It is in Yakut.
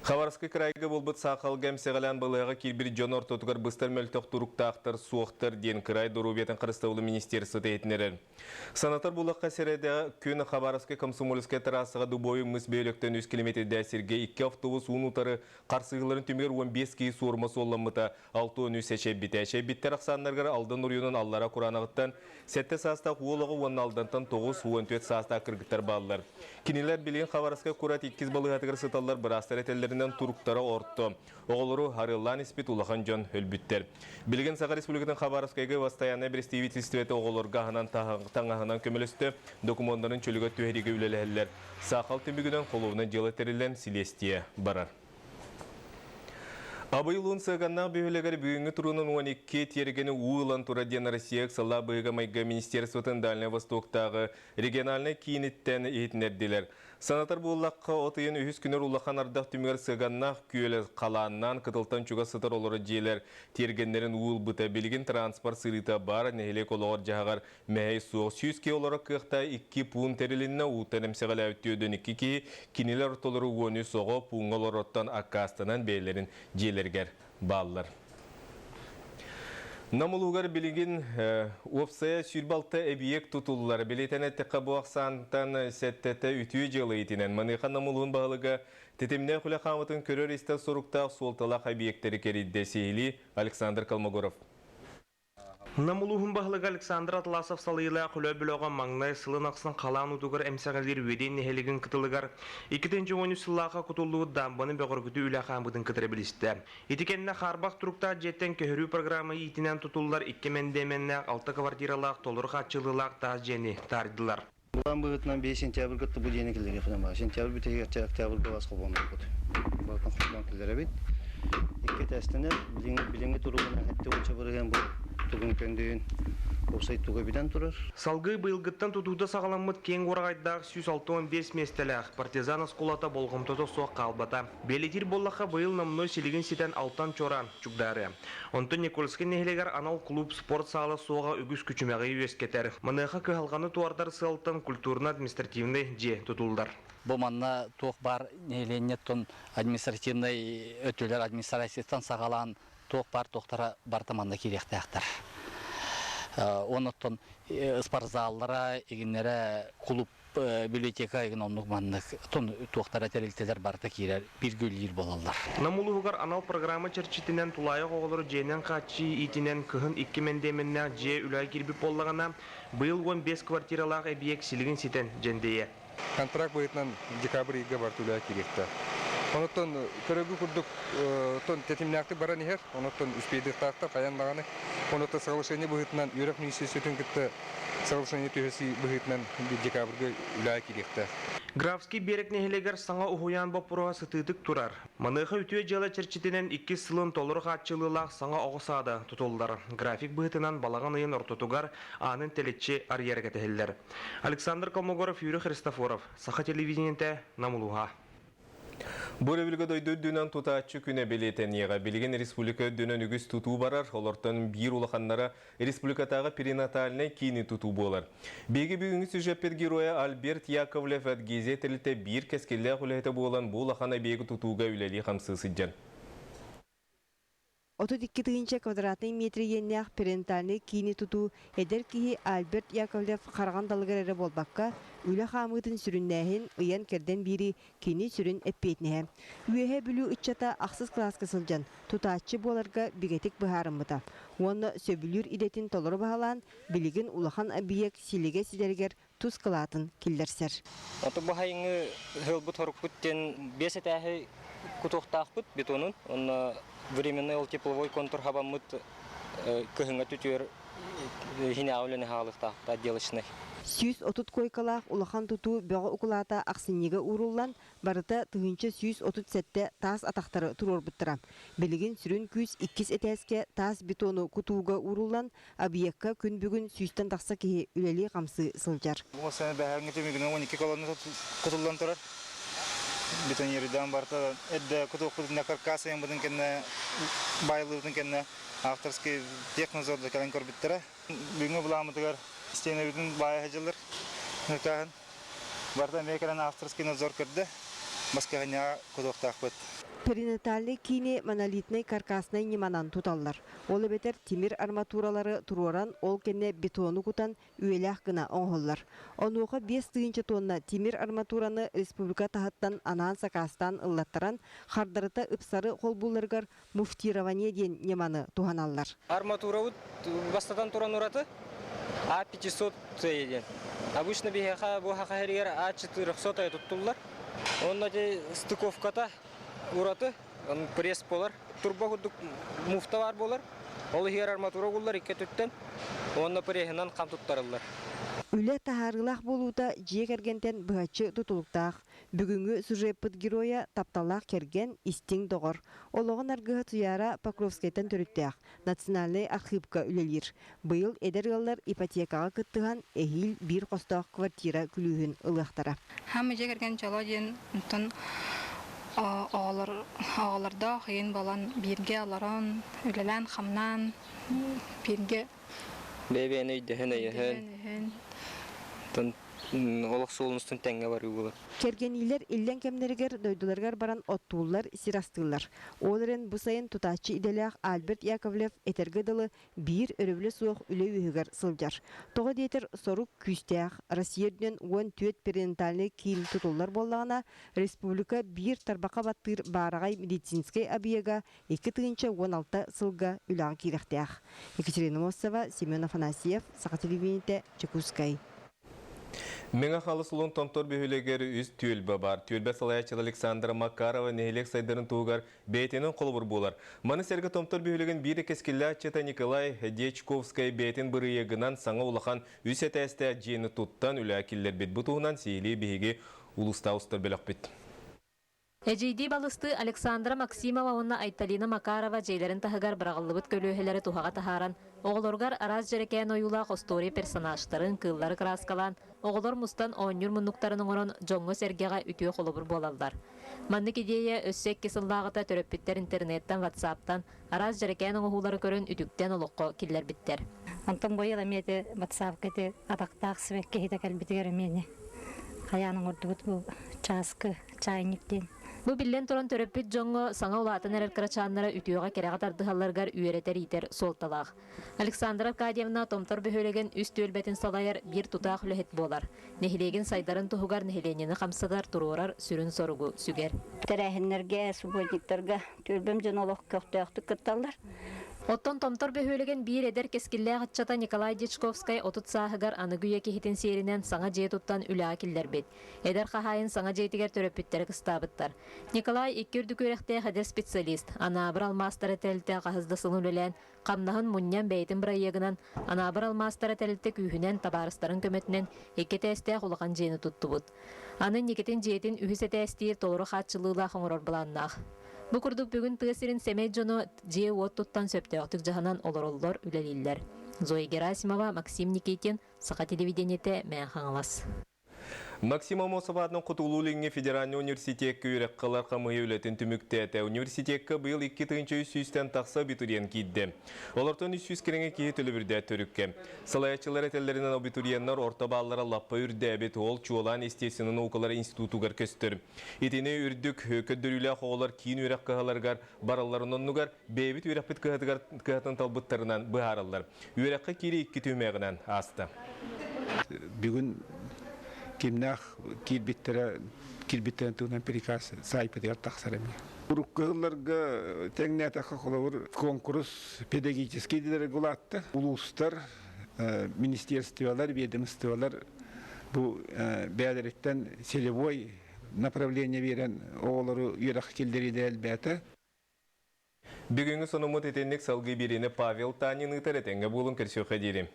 Хабаровскай кыраайга буолбут саахалга эмсэҕэлээн балыыһаҕа киирбит дьон ортотугар быстар мөлтөх туруктаахтар суохтар диэн кыраай доруобуйатын харыстабылын министерствота иһитиннэрэр. Санатар буоллахха, сэрэдэҕэ күн Хабаровскай Комсомольскай трассаҕа Дубовый мыс бөһүөлэктэн 3 километрдээх сиргэ икки автобус уун-утары харсыһыыларын түмүгэр 15 киһи суорума суолламмыта, 63 эчэйбитэ. Эчэйбиттэр ахсааннарыгар Алдан оройуонун Аллара Кураанаҕыттан 7 саастаах уол оҕо уонна Алдантан 94 саастаах кыргыттар бааллар. Кинилэр билигин Хабаровскай куорат иккис балыыһатыгар сыталлар, быраастар этэллэринэн туруктара орто. Оҕолору арыаллаан испит улахан дьон өлбүттэр. Билигин Саха Республикатын Хабаровскайга бастайааннай бэрэстэбиитэлистибэтэ оҕолорго аһынан таҥаһынан көмөлөстө, докумуоннарын чөлүгэр түһэриигэ үлэлэһэллэр. Саахал түмүгүнэн холуобунай дьыала тэриллэн силиэстийэ барар. Абый улуун Сыаганнаах бөһүөлэгэр бүгүҥҥү туруунан 12 тиэргэни уу ылан турар диэн Россия ыксаллаах быһыыга-майгыга министерствотын Дальнай Востоктааҕы региональнай кииниттэн иһитиннэрдилэр. Санатар буоллахха, от ыйын үһүс күнүгэр улахан ардах түмүгэр Сыаганнаах күөлэ халааннаан кытылтан чугас сытар олорор дьиэлэр тиэргэннэрин уу ылбыта. Билигин транспорт сырыыта баар, нэһилиэк олоҕор-дьаһаҕар Мэһэй суох 100 киһи олорор кыахтаах икки пуун тэрилиннэ, ууттан эмсэҕэлээбит 42 киһи, кинилэр ортолоро 13 оҕо пууҥҥа олорортон аккаастанан бэйэлэрин дьиэлэригэр бааллар. Нам улууһугар билигин уопсайа 26 эбийиэк тутуллар. Билиэтэн эттэххэ, бу ахсаантан сэттэтэ үтүө дьыала иитинэн. Маныаха Нам улууһун баһылыга тэтимнээх үлэ хаамытын көрөр-истэр соруктаах суолталаах эбийиэктэри кэрийдэ. Сиһилии Александр Колмогоров. Нам улууһун баһылыга Александр Атласов салайыылаах үлэ бөлөҕө маҥнай сылын ахсын халаан уутугар эмсэҕэлиир Үөдэй нэһилиэгин кытылыгар 2013 сыллаахха кутуллубут даамбаны бөҕөргүтүү үлэ хаамыытын кытары билистэ. Ити кэннэ хаарбах туруктаах дьиэттэн көһөрүү программа иитинэн тутуллар икки мэндиэмэннээх алта квартиралаах толору хааччыллыылаах таас дьиэни таарыйдылар. Былаан быһыытынан 5 сентябрьга бу дьиэни киллэриэхпитин баар. Сентябрь бүтэһигэр октябрьга бас холбоннорбут. Барытын холбоон киллэрэбит. Икки этээстэнэр. Билиҥҥи туругунан 70% бу тугун көндүйүн уопсай туга бүтэн турар. Салгыы быйылгыттан тутуута саҕаламмыт киэҥ уораҕайдаах 165 миэстэлээх Партизан оскуолата болҕомтото суох хаалбата. Бэлиэтиир буоллахха, быйыл номнуо силигин ситэн алтан чуораан чугдаарыа. Онтон Никольскай нэһилиэгэр анал клуб спорт саала суоҕа үгүс күчүмэҕи үөскэтэр. Маныаха кыһалҕаны туордар сыалтан культурно-административнай дьиэ тутуллар. Бу манна туох баар нэһилиэнньэттэн административнай өттүлэр администрацияттан саҕалаан туох баар туохтара барыта манна киириэхтээхтэр. Оннуттан спортзаллара, игиннэрэ клуб библиотека игин оннук маннык туохтара тэрилтэлэр барыта киирэр бииргэ үлэлиир буолаллар. Нам улууһугар анал программа чэрчитинэн тулаайах оҕолору дьиэнэн хааччыйыы иитинэн кыһын икки мэндиэмэннээх дьиэ үлэҕэ киирбит буоллаҕына, быйыл 15 квартиралаах эбийиэк силигин ситэн дьэндэйэ. Контракт быһыытынан декабрь ыйга барыта үлэҕэ киириэхтээх. Онуттан көрөгү курдук тон тэтимнээхтик баран иһэр, онуттан үспүйдыахтаахтар хайан даҕаны. Онуттан соглашение быһыытынан үөрэх министерствотын кытта Соглашение түһэсии быһыытынан декабрьга үлэҕэ киириэхтээх. Графский биэрэк нэһилиэгэр саҥа уһуйаан боппуруоһа сытыытык турар. Маныаха үтүө дьыала чэрчитинэн иккис сылын толору хааччылыылаах саҥа оҕо саада тутуллар. График быһыытынан балаҕан ыйын ортотугар аанын тэличчи арыйара кэтэһиллэр. Александр Колмогоров, Юрий Христофоров, Саха телевидениетэ, Нам улууһа. Бу өрөбүлгэ дойду үрдүнэн тутааччы күнэ бэлиэтэниэҕэ. Билигин республика үрдүнэн үгүс тутуу барар, олортон биир улаханнара республикатааҕы перинатальнай киини тутуу буолар. Биһиги бүгүҥҥү сюжеппит геройа Альберт Яковлев Адгезия тэрилтэ биир кэскиллээх үлэһитэ буолан бу улахан объегы тутууга үлэлии-хамсыы сылдьар. 32 тыһыынча квадратнай метр иэннээх перинатальнай киини тутуу эдэр киһи Альберт Яковлев хараҕын далыгар эрэ буолбакка, үлэ хаамыытын сүрүннээһин, ыйан-кэрдэн биэрии кини сүрүн эппиэтинэһэ. Үөһээ Бүлүү ыччата ахсыс кылааска сылдьан, тутааччы буоларга бигэтик быһаарыммыта уонна сөбүлүүр идэтин толору баһылаан, билигин улахан объект силигэ ситэригэр тус кылаатын киллэрсэр. Оту баһайыҥы ыһылбыт хорукпут диэн биэс этээһи кутуохтаахпыт бетонун. Онно временный ол тепловой контур хабаммыт кыһыҥҥа түтүөр иһинээҕи үлэни хаалыахтаахпыт отделочнай. 130 куойкалаах улахан тутуу бөҕө укулаата ахсынньыга ууруллан, барыта 1137 таас атахтары туруорбуттара. Билигин сүрүн күүс иккис этээскэ таас бетону кутууга ууруллан, объекка күн бүгүн сүүстэн тахса киһи үлэлии-хамсыы сылдьар. Бу сана бэһээҥҥи түмүгүнэн 12 колонна кутуллан турар. Бетонирдаан барыта эрдэ кутуохпутун каркас айаммытын кэннэ баайыллыбытын кэннэ авторский технадзорда кэлэн көрбүттэрэ. Бүгүҥҥү былааммытыгар стенабытын баайа сылдьаллар. Ныркааһын. Барыта эмиэ кэлэн авторский надзор көрдө. Баскыһанньаҕа кутуохтаахпыт. Перинатальнай киини монолитнай каркаснай ньыманан туталлар. Ол эбэтэр тимир арматуралары туруоран, ол кэннэ бетону кутан үйэлээх гына оҥоһуллар. Онуоха 5000 тонна тимир арматураны республика таһыттан анаан сакаастаан ыллаттаран, хардарыта ыпсары холбуулларыгар муфтирование диэн ньыманы туһаналлар. Арматурабыт бастатан туран ураты А500 диэн. Обычно биһиэхэ бу саха сиригэр А400 туттуллар. Онно ити стыковката ураты, пресс буолар. Турба курдук муфта баар буолар. Ол иһигэр арматура угуллар икки өттүттэн. Уонна преһинэн хам туттарыллар. Үлэ таһаарыылаах буолуута дьиэ кэргэнтэн быһаччы тутулуктаах. Бүгүҥҥү сюжеппыт геройа тапталлаах кэргэн, истиҥ доҕор. Олоҕун аргыһа Туйаара Покровскайтан төрүттээх, национальнай архыыпка үлэлиир. Быйыл эдэр ыаллар ипотекаҕа кыттыһан эһиил биир хостоох квартира күлүүһүн ылыахтара. Хаама дьиэ кэргэн дьоло диэн онтон оҕолор оҕолордоох ийин буолан бииргэ олорон, үлэлээн-хамнаан бииргэ Бэйэ-бэйэни өйдөһөн, өйөһөн, онтон олох суолун устун тэҥҥэ барыы буолар. Кэргэниилэр иллэҥ кэмнэригэр дойдуларыгар баран оттууллар, сир астыыллар. Ол эрэн бу сайын тутааччы идэлээх Альберт Яковлев этэргэ дылы биир өрөбүлэ суох үлэ үөһүгэр сылдьар. Тоҕо диэтэр сорук күүстээх, Россия үрдүнэн 14 перинатальнай киин тутуллар буоллаҕына, республика биир тарбахха баттыыр баараҕай медицинскэй объега 2016 сылга үлэҕэ киирэхтээх. Екатерина Мосова, Семен Афанасьев, Саха телевидениетэ, Дьокуускай. Мэҥэ Халыс улуун Томтор бөһүөлэгэр үс түөлбэ бар. Түөлбэ салайааччыта Александра Макарова нэһилиэк сайдарын туһугар бэйэтинэн холобур буолар. Маны сэргэ Томтор бөһүөлэгин биир кэскиллээх аччата Николай Дьячковскай бэйэтин бырайыагынан саҥа улахан үс этээстээх дьиэни туттан үлэҕэ киллэрбит. Бу туһунан сиһилии биһиги улуустаах устар бөлөхпүт. Эдьиийдии балыстыы Александра Максимова уонна Айталина Макарова дьиэлэрин таһыгар быраҕыллыбыт көлүөһэлэри туһаҕа таһааран, оҕолоругар араас дьэрэкээн ойуулаах остуоруйа персонажтарын, кыыллары кырааскалаан, оҕолор мустан оонньуур муннуктарын оҥорон дьоҥҥо-сэргэҕэ үтүө холобур буолаллар. Маннык идиэйэ өссө икки сыллааҕыта төрөппүттэр интернеттэн, ватсаптан араас дьэрэкээн оҥоһуулары көрөн үтүктэн олоххо киллэрбиттэр. Онтон быйыл эмиэ ити ватсапка ити атахтаах сибэкки иһитэ кэлбитигэр эмиэ ини хайаан оҥордубут бу чааскы чайник диэн. Бу биллэн туран төрөппүт дьоҥҥо саҥа улаатан эрэр кырачааннара үтүөҕэ-кэрэҕэ тардыһалларыгар үөрэтэр-иитэр суолталаах. Александра Аркадьевна Томтор бөһүөлэгин үс түөлбэтин салайар биир тутаах үлэһит буолар. Нэһилиэгин сайдарын туһугар нэһилиэнньэни хамсатар, туруорар сүрүн соругу сүгэр. Тэрээһиннэргэ, субботниктарга түөлбэм дьоно олох көхтөөхтүк кытталлар. Оттон Томтор бөһүөлэгин биир эдэр кэскиллээх ыччата Николай Дьячковскай 30 сааһыгар аныгы үйэ киһитин сиэринэн саҥа дьиэ туттан үлэҕэ киллэрбит. Эдэр хаһаайын саҥа дьиэтигэр төрөппүттэрэ кыстаабыттар. Николай икки үрдүк үөрэхтээх эдэр специалист, Анаабыр алмаастара тэрилтэ хаһыс да сылын үлэлээн, хамнаһын мунньан бэйэтин бырайыагынан Анаабыр алмаастара тэрилтэ күүһүнэн, табаарыстарын көмөтүнэн икки этээстээх улахан дьиэни туттубут. Аны инникитин дьиэтин үһүс этээстиир толору хааччыллыылаах оҥорор былааннаах. Бу курдук бүгүн тыа сирин сэмэй дьоно дьиэ-уот туттан сөптөөхтүк дьаһанан олороллор, үлэлииллэр. Зоя Герасимова, Максим Никитин, Саха телевидениетэ, Мэҥэ Хаҥалас. Максим Аммосов аатынан Хотугулуу-Илиҥҥи федеральнай университекка үөрэххэ ылар хамыыһыйа үлэтин түмүктээтэ. Университекка быйыл 2300-тэн тахса абитуриент киирдэ. Олортон 300 кэриҥэ киһи төлөбүрдээх төрүккэ. Салайааччылар этэллэринэн абитуриеннар орто бааллара лаппа үрдээбит, ол чуолаан естественнай наукалар институтугар көстөр. Итини үрдүк көрдөрүүлээх оҕолор киин үөрэх кыһаларыгар баралларын оннугар бэйэбит үөрэхпит кыһатыгар кыһатын талбыттарынан быһаараллар. Үөрэххэ киирии икки түһүмэҕинэн ааста. Бүгүн кимнээх киирбиттэрэ киирбиттэрин туһунан приказ саайпытыгар тахсар эмиэ. Урукку сылларга тэҥнээтэххэ холобур конкурс педагогический идэлэргэ улаатта. Улуустар, министерстволар, ведомстволар бу бэйэлэриттэн целевой направление биэрэн оҕолору үөрэх киллэриилэрэ элбээтэ. Бүгүҥҥү сонуммут итинник салгыы биэриини Павел Танин ыытар этэҥҥэ буолун көрсүөххэ диэри.